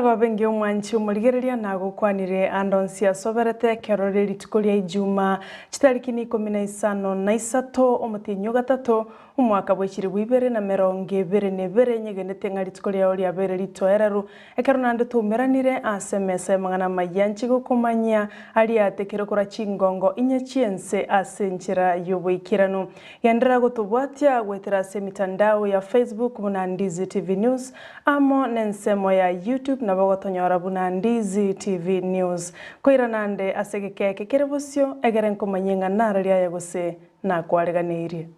Emarogoba engiya omwanchi omorigereria nagokwanire ande onsi asoberete ekero rie rituko ria Ijuma chitariki ni ikomi na isano na isato omotienyi o gatato omwaka bwe chilifu ibere na merongo ebere na ebere nyegenete ng'a rituko riao riabeire ritoereru Ekero naende twaumeranire ase emesa y'amang'ana amayia, inche gokomanyia aria atekire korwa chingongo inye chi'ense ase enchera y'oboikeranu. Genderera gotobwatia goetera ase emitandao ya Facebook buna Ndizi TV News, amo nensemo ya YouTube nabo ogotonyora buna Ndizi TV News. Koirana ande ase egeka eke kere bosio, egere nkomanyie ng'a narari aye gose nakwareganeirie.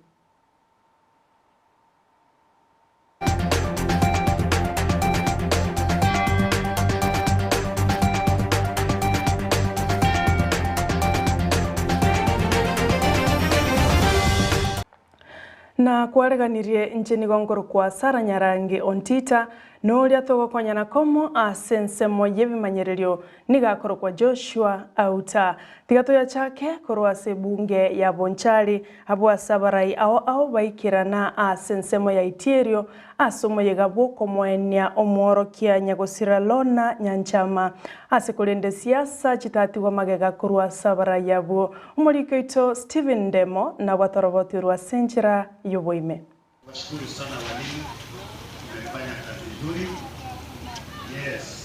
Na kwareganirie inche nigo nkorokwa Sara Nyarangi Ontita, na oria togokonyana komo ase ensemo y'ebimanyererio nigo akorokwa Joshua Auta. Tiga toyachake korwa ase ebunge ya Bonchari, Abwo ase abarai ao ao baikerana ase ensemo ya Itierio, ase omoyega bw'okomoenia omworokia nyagosira Lorna Nyanchama. Ase korende siasa chitatigwa magega korwa ase abarai abwo. Omoriki oito Stephen Ndemo nabwo atorobotirwe ase enchera y'oboime. Washukuru sana walimu, mmefanya kazi nzuri. Yes.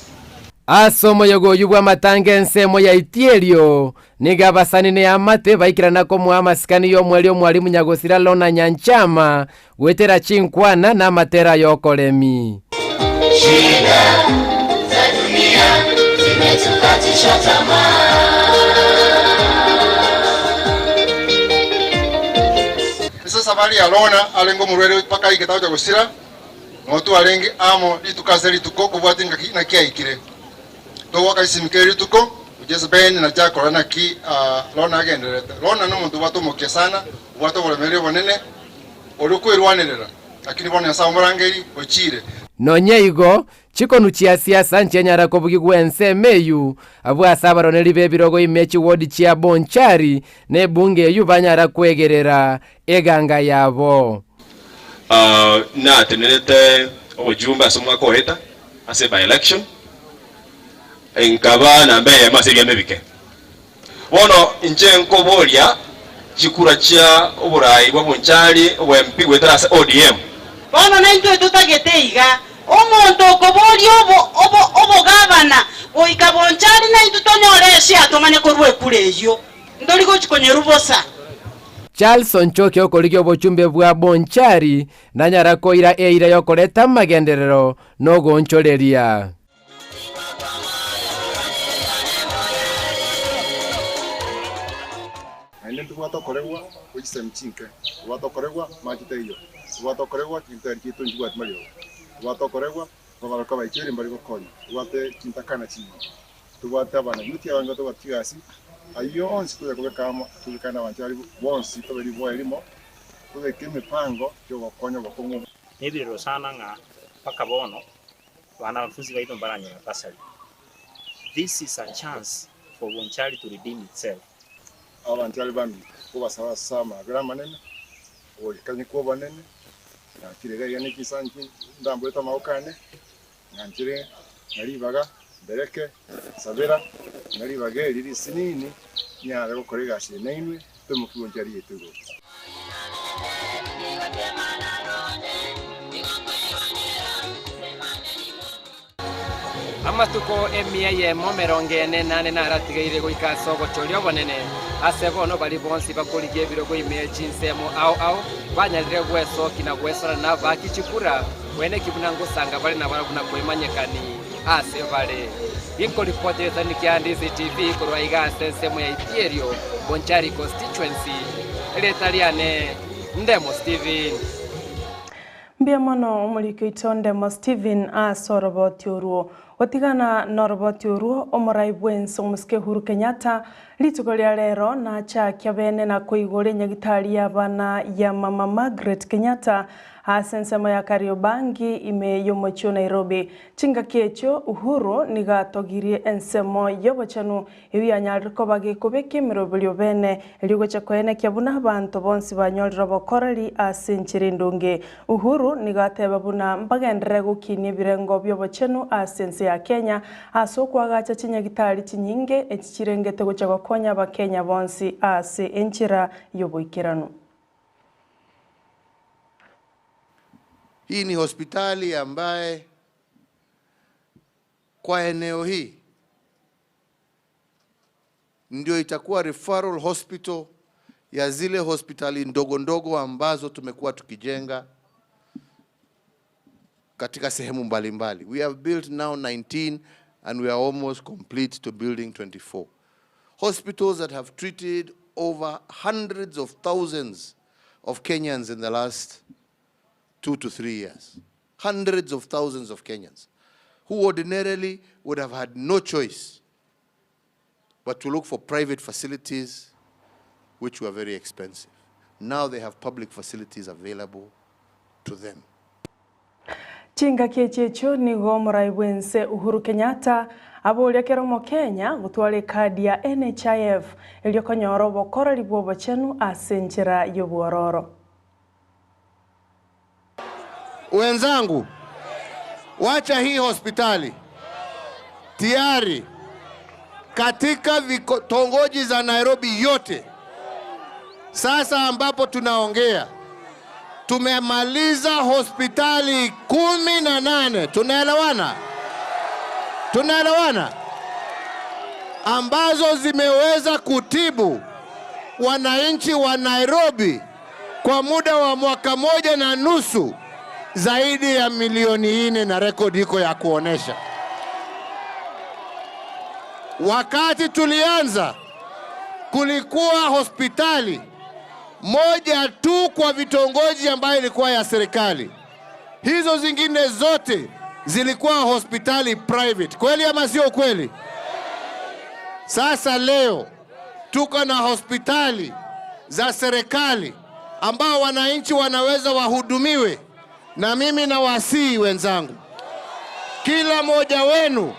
Ase omoyega oyio bw'amatanga ensemo ya Itierio, nigo abasani na eamate baikerana komoa amasikani y'omweri omwalimu nyagosira Lorna Nyanchama goetera chinkwana na amatera y'okoremi. Shida za dunia zimetukatisha tamaa. Ase esabari ya Lorna arenge omorwaire mpaka aikete agocha gosira, nabo twarenge amo rituko ase rituko kobwatia ngaki naki aikire. Togoaka chisimi kera rituko, gochia Ben na Jack korora naki Lorna agendererete. Lorna nomonto obwate omokia sana, obwate oboremereria obonene, oria okwerwanerera, lakini bono Nyasae omorangeri ochiire. Nonya igo, Chikonu chia siasa nchianyara kobugigwa ensemo eyio, abwo ase abaroneri b'ebirogo ime chiwodi chia Bonchari na ebunge eyio banyara kwegerera eganga yabo. Natenerete obojumbe ase omwaka oeta ase by election, nkaba namba eyemo ase ebiama ebike. Bono inche nkoboria chikura chia oborai bwa Bonchari obwa MP goetera ase ODM. Bono naintwe totagete iga, omonto okoboria obogavana goika Bonchari naintwe tonyore eshare tomanye korwa ekura eyio, ntori gochi konyerwa bosa. Charles Onchoke okorigia obochumbe bwa Bonchari nanyara koira eira yokoreta amagenderero nogoonchoreria. Naende ntobwate okoregwa gwe chisemi chinke, ntobwate okoregwa mache taiyo, ntobwate okoregwa chintari chiaito nchibwati mariogo, ntobwate okoregwa abaroka baichoire mbari gokonya, ntobwate chintakana chinyinge, ntobwate abana youth abange batobwati chigasi, ayio onsi tonya kobeka amo tobekane na abanchari bonsi tobe riboa erimo, tobeke emepango yogokonya obokong'u. Nebirero sana ng'a mpaka bono Banafunzi baito mbaranyore bursary. This is a chance for Bonchari to redeem itself. Abanchari baminto, nkobasaba ase amabera amanene, ogoikanyekwa obonene, ng'akire iga iga ne chinsanchi ndamborete amaboko ane, ng'anchere ng'a ribaga mbereke, nsabera ng'a ribaga eri risinini nyare gokora egasi eye nainwe, toimokie Bonchari yaito igoro. Amatuko emia eyemo emerongo ene nane naratigaire goika ase ogochoria obonene, ase bono baria bonsi bakorigia ebirogo ime chinsemo ao ao banyarire gwesokia na gwesorana nabaki chikura, bweneki buna ngosanga bare nabarabwo na kwemanyekani ase bare. Ginkoripoti egesanini kia Ndizi TV korwa iga ase ensemo ya Itierio, Bonchari Constituency, erieta riane Ndemo Steven. Mbuya mono omoriki oito Ndemo Steven ase oroboti orwo. Gotigana noroboti orwo, omorai bwense omosike Uhuru Kenyatta rituko ria rero nachakia bene na koigora enyagitari y'abana ya mama Margaret Kenyatta ase ensemo ya Kariobangi ime y'omochie o Nairobi. Chingaki echio Uhuru nigo atogirie ensemo y'obochenu Eyio yanyarire koba gekobeka emeroberio bene, erio gocha koenekia buna abanto bonsi banyorire obokoreri ase enchera endonge. Uhuru nigo ateba buna mbagenderere gokinia ebirengo bi'obochenu ase ense ya. ya Kenya ase okoagacha chinyagitari chinyinge echi chirengete gocha gokonya abakenya bonsi ase enchera y'oboikeranu. Hii ni hospitali ambaye kwa eneo hii ndio itakuwa referral hospital ya zile hospitali ndogo ndogo ambazo tumekuwa tukijenga katika sehemu mbalimbali. We have built now 19 and we are almost complete to building 24. Hospitals that have treated over hundreds of thousands of Kenyans in the last 2 to 3 years. Hundreds of thousands of Kenyans who ordinarily would have had no choice but to look for private facilities which were very expensive. Now they have public facilities available to them. Chingaki echi echio nigo omorai bwense Uhuru Kenyatta aboria kera omokenya gotwara ekadi ya NHIF erio konyora obokoreri bwa obochenu ase enchera y'obwororo. Wenzangu, wacha hii hospitali tayari katika vitongoji za Nairobi yote. Sasa ambapo tunaongea tumemaliza hospitali 18. Tunaelewana? Tunaelewana? Ambazo zimeweza kutibu wananchi wa Nairobi kwa muda wa mwaka moja na nusu zaidi ya milioni 4, na rekodi iko ya kuonesha. Wakati tulianza kulikuwa hospitali moja tu kwa vitongoji ambayo ilikuwa ya serikali. Hizo zingine zote zilikuwa hospitali private. Kweli ama sio kweli? Sasa leo tuko na hospitali za serikali ambao wananchi wanaweza wahudumiwe. Na mimi nawasihi wenzangu, kila mmoja wenu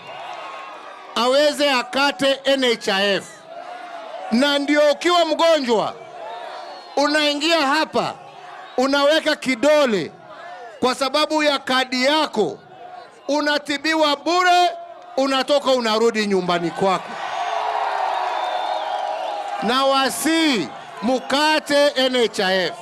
aweze akate NHIF, na ndio ukiwa mgonjwa unaingia hapa unaweka kidole kwa sababu ya kadi yako, unatibiwa bure, unatoka unarudi nyumbani kwako. Na wasi mukate NHIF.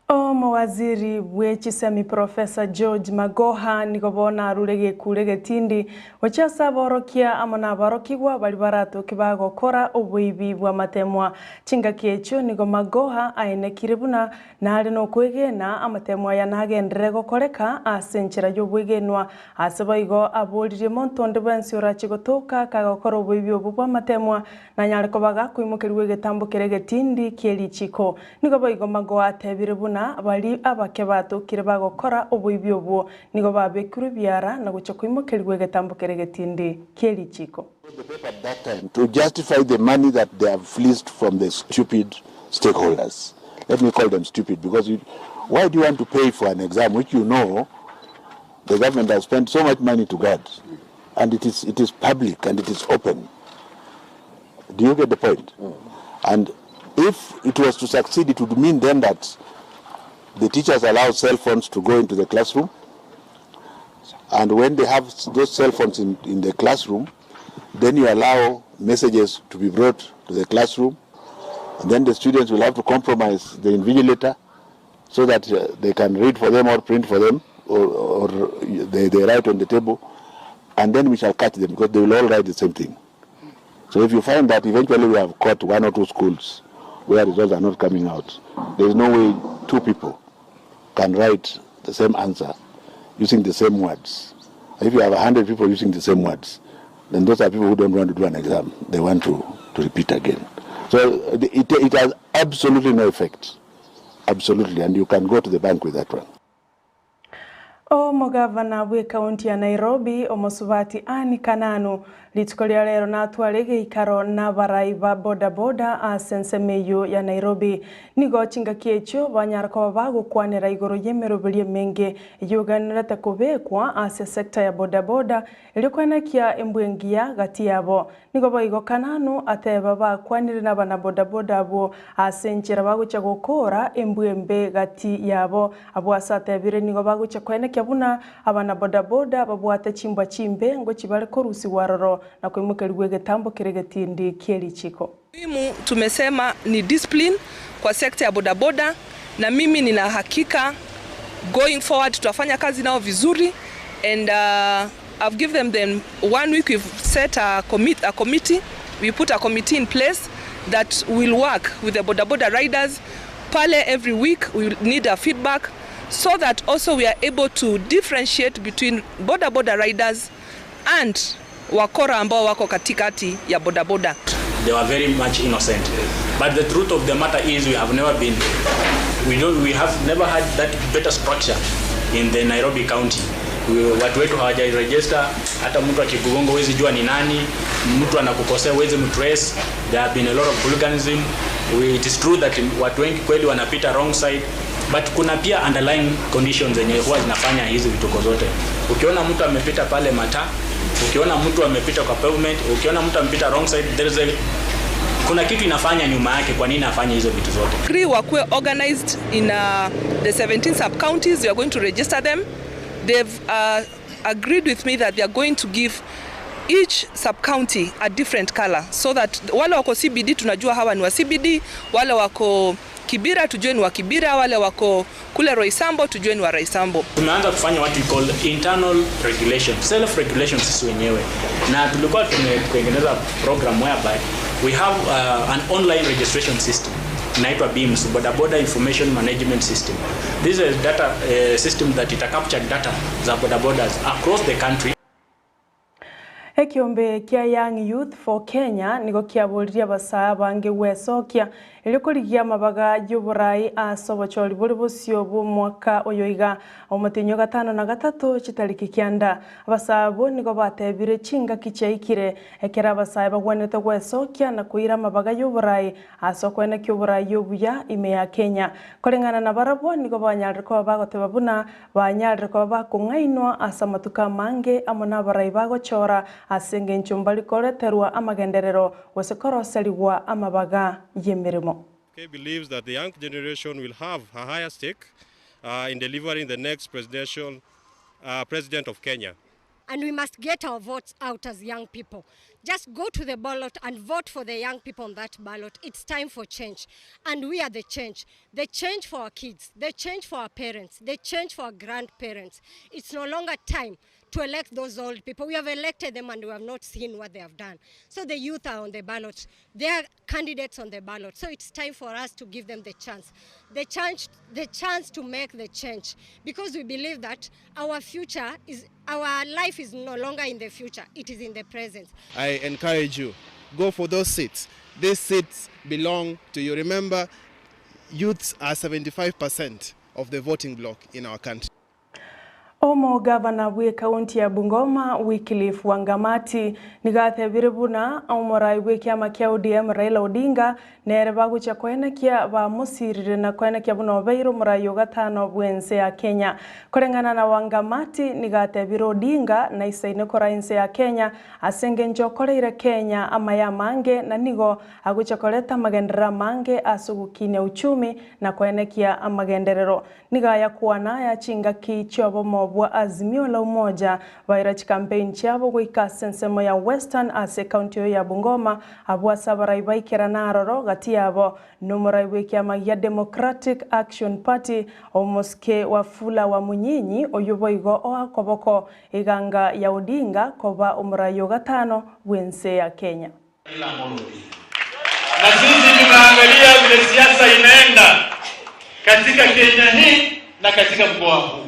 Omowaziri bwe chisemi Professor George Magoha nigo bono arure gekure getindi gochia ase aborokia amo na aborokigwa bari baratoki bagokora oboibi bwa matemwa. Chingaki echio nigo Magoha aenekire buna nare nokwegena amatemwa aya nagenderere gokoreka ase enchera y'obwegenwa ase boigo aboririe monto onde bwensi orache gotoka kagokora oboibi obo bwa matemwa nanyare koba gakoimokerwa egetambo kere getindi kie richiko. Nigo boigo Magoha atebire buna bari abake batokire bagokora oboibi obwo nigo babekirwe ebiara na gocha koimokerwa egetambo kere getindi kie richiko. That time to justify the money that they have fleeced from the stupid stakeholders. Let me call them stupid because why do you want to pay for an exam which you know the government has spent so much money to guard, and it is public and it is open. Do you get the point? And if it was to succeed, it would mean then that the teachers allow cell phones to go into the classroom, and when they have those cell phones in the classroom, then you allow messages to be brought to the classroom, and then the students will have to compromise the invigilator so that they can read for them or print for them, or they write on the table, and then we shall catch them because they will all write the same thing. So if you find that eventually we have caught 1 or 2 schools where results are not coming out, there is no way 2 people can write the same answer using the same words. If you have 100 people using the same words, then those are people who don't want to do an exam. They want to repeat again. So it has absolutely no effect. Absolutely. And you can go to the bank with that one. Omogavana bwe kaunti ya Nairobi omosubati Anne Kananu rituko ria rero natware geikaro na barai ba boda boda ase ensemo ya Nairobi nigo chingaki echio banyara koba bagokwanera igoro y'emeroberi emenge eyuganerete kobekwa ase sekta ya boda boda erio kwenekia embwengia gati yabo. Nigo boigo Kananu ateba bakwanire n'abana boda boda abo ase enchera bagocha gokora embwembe gati yabo abo ase atebire nigo bagocha kwenekia buna abana bodaboda babwate chimbwa chimbe ngochia bare korusigwa aroro na koimokerigwa egetambo kere egetindi kie richiko. Muhimu tumesema ni discipline kwa sekta ya bodaboda na mimi nina hakika going forward tutafanya kazi nao vizuri and uh, I've given them one week we've set a, commit, a committee we put a committee in place that will work with the bodaboda riders pale every week we will need a feedback so that also we are able to differentiate between bodaboda riders and wakora ambao wako katikati ya bodaboda. They were very much innocent. But the truth of the matter is we have never been, we, don't, we have never had that better structure in the Nairobi County. We, watu wetu hawajaregister, hata mtu akikugonga huwezi jua ni nani, mtu anakukosea huwezi mtrace. There have been a lot of hooliganism. We, it is true that watu wengi kweli wanapita wrong side but kuna pia underlying conditions zenye huwa zinafanya hizi vituko zote. Ukiona mtu amepita pale mataa, ukiona mtu amepita kwa pavement, ukiona mtu amepita wrong side, there is a kuna kitu inafanya nyuma yake, kwa nini afanye hizo vitu zote? Agree wakuwe organized in the 17 sub counties we are going to register them they've uh, agreed with me that they are going to give each sub county a different color so that wale wako CBD tunajua hawa ni wa CBD, wale wako Kibera tujue ni wa Kibera, wale wako kule Roysambu tujue ni wa Roysambu. Tumeanza kufanya what we call internal regulation, self regulation sisi wenyewe, na tulikuwa tumetengeneza program whereby we have an online registration system inaitwa BIMS, Boda Boda Information Management System. This is a data system that ita capture data za boda bodas across the country. Ekiombe kia Young Youth for Kenya nigo kiaboririe abasae abange gwesokia erio korigia amabaga y'oborai ase obochori bore bosio bw'omwaka oyo iga omotienyi o gatano na gatato chitariki kianda. Abasae abwo nigo batebire chingaki chiaikire ekero abasae bagwenerete gwesokia na koira amabaga y'oborai ase okoenekia oborai obuya ime ya Kenya. Koreng'ana nabarabwo nigo banyarire koba bagoteba buna banyarire koba bakong'ainwa ase amatuko amange amo nabarai bagochora ase engencho mbari koreterwa amagenderero gose koroserigwa amabaga y'emeremo. Believes that the young generation will have a higher stake in delivering the next presidential president of Kenya. And we must get our votes out as young people. Just go to the ballot and vote for the young people on that ballot. It's time for change. And we are the change. The change for our kids, the change for our parents, the change for our grandparents. It's no longer time to elect those old people. We have elected them and we have not seen what they have done. So the youth are on the ballot. They are candidates on the ballot. So it's time for us to give them the chance. The chance, the chance to make the change. Because we believe that our future is, our life is no longer in the future. It is in the present. I encourage you, go for those seats. These seats belong to you. Remember, youths are 75% of the voting bloc in our country. Omogavana bw'ekaunti ya Bungoma Wycliffe Wangamati nigo atebire buna omorai bw'ekiama kia ODM Raila Odinga nere bagochia koenekia bamosirire na koenekia buna obeire omorai o gatano bw'ense ya Kenya. Koreng'ana na Wangamati nigo atebire Odinga naisaine kora ense ya Kenya ase engencho okoreire Kenya amaya amange na nigo agochia koreta amagenderero amange ase ogokinia uchumi na koenekia amagenderero. Nigo ayakwana aya chingaki chiobomo bwa Azimio la Umoja baira chikampeni chiabo goika ase ensemo ya Western ase ekaunti eyo ya Bungoma abwo ase abarai baikerana aroro gati yabo nomorai bwa ekiama gia Democratic Action Party omosike Wafula wa Munyinyi oyo boigo oa koboko eganga ya Odinga koba omorai o gatano bw'ense ya Kenya. Na sisi tunaangalia vile siasa inaenda katika Kenya hii na katika mkoa huu.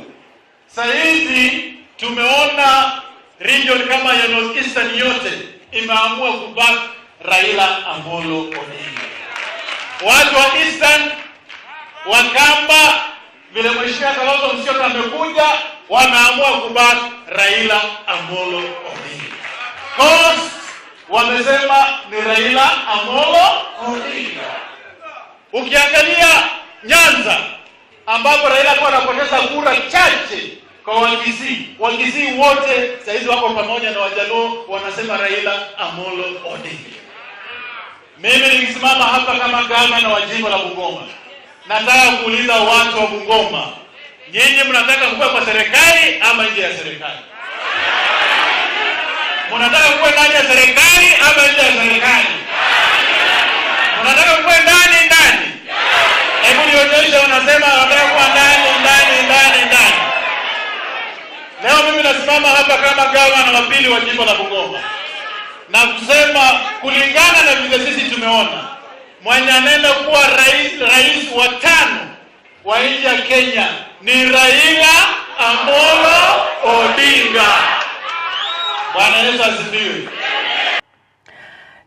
Sasa hizi tumeona region kama ya North Eastern yote imeamua kuback Raila Amolo Odinga. Watu wa Eastern, Wakamba, vile Mheshimiwa Kalonzo Musyoka amekuja, wameamua kuback Raila Amolo Odinga. Coast wamesema ni Raila Amolo Odinga. Ukiangalia Nyanza ambapo Raila alikuwa anapoteza kura chache kwa Wakisii, Wakisii wote saizi wako pamoja na Wajaluo wanasema Raila Amolo Odinga. Mimi nikisimama hapa kama gavana wa jimbo la Bungoma, nataka kuuliza watu wa Bungoma, Nyinyi mnataka mkuwe kwa serikali ama nje ya serikali? Mnataka kuwe ndani ya serikali ama nje ya serikali? Mnataka kuwe ndani ndani? Hebu nionyeshe, wanasema wanataka kuwa ndani ndani ndani ndani. Leo mimi nasimama hapa kama gavana wa pili wa jimbo la Bungoma na kusema kulingana na vile sisi tumeona, mwenye anaenda kuwa rais, rais wa tano wa nchi ya Kenya ni Raila Amolo Odinga. Bwana Yesu asifiwe.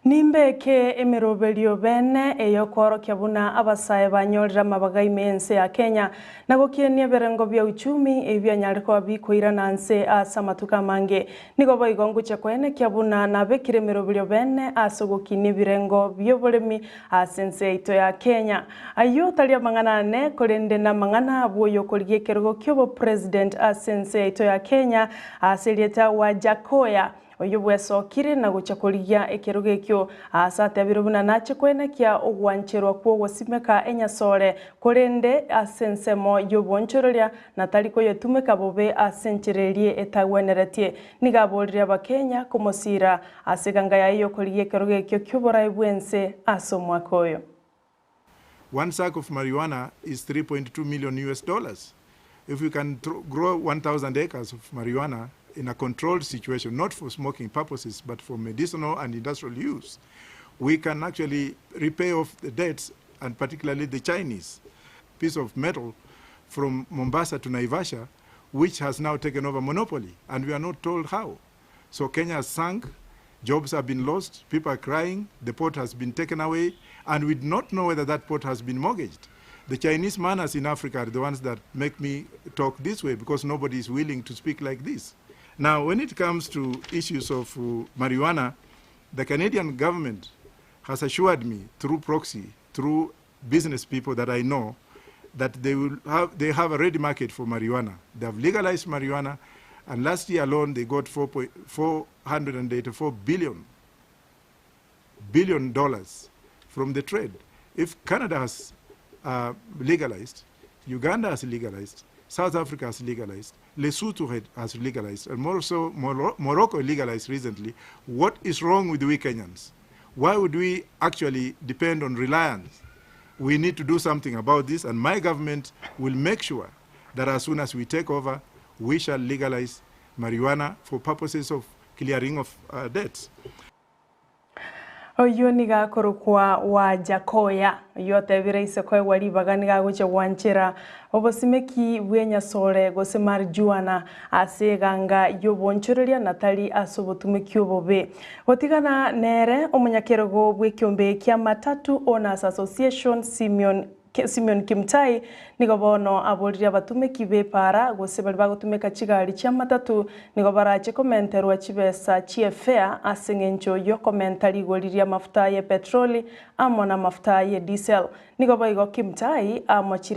Nimbeke emeroberio bene eyokworokia buna abasae banyorire amabaga ime ense ya Kenya na gokienia ebirengo bia uchumi ebianyare koba bikoirana nse ase amatuko amange. Nigo boigo ngochia koenekia buna nabekire emeroberio bene ase ogokinia ebirengo bia oboremi ase ense yaito ya Kenya. Ayio tari amang'ana ane korende namang'ana abwo oyokorigia ekerogo kia obopresident ase ense yaito ya Kenya ase erieta Wajackoyah. Oyio bwesokire na gochia korigia ekerogo ekio, aase atebire buna nache koenekia ogwancherwa kw'ogosimeka enyasore, korende ase ensemo y'obonchoreria, na tari koyetumeka bobe ase enchera eria etagweneretie. Nigo aboririe Abakenya komosiira ase eganga yaye y'okorigia ekerogo ekio ki'oborai bw'ense ase omwaka oyo. One sack of marijuana is 3.2 million US dollars. If we can grow 1,000 acres of marijuana in a controlled situation, not for smoking purposes, but for medicinal and industrial use, we can actually repay off the debts, and particularly the Chinese. Piece of metal from Mombasa to Naivasha, which has now taken over monopoly, and we are not told how. So Kenya has sunk, jobs have been lost, people are crying, the port has been taken away, and we do not know whether that port has been mortgaged. The Chinese manners in Africa are the ones that make me talk this way because nobody is willing to speak like this. Now, when it comes to issues of marijuana, the Canadian government has assured me through proxy, through business people that I know, that they, will have, they have a ready market for marijuana. They have legalized marijuana, and last year alone they got 484 billion, billion dollars from the trade. If Canada has legalized, Uganda has legalized, South Africa has legalized, Lesotho has legalized, and more so Morocco legalized recently, what is wrong with we Kenyans? Why would we actually depend on reliance? We need to do something about this, and my government will make sure that as soon as we take over, we shall legalize marijuana for purposes of clearing of debts. Oyio nigo akorokwa Wajackoyah, oyio otebire ise koegwa ribaga nigo agochia gwanchera obosimeki bw'enyasore gose marijuana ase eganga y'obonchoreria na tari ase obotumeki obobe. Gotigana nere omonyakerogo bw'ekiombe kia Matatu Owners Association Simeon Simeon Kimutai nigo bono aboririe abatumeki b'epara gose baria bagotumeka chigari chia matatu nigo barache komenterwa chibesa chi'efare ase eng'encho y'okomenta rigori ri'amafuta y'epetroli amo n'amafuta y'ediesel. Nigo boigo Kimutai amochire.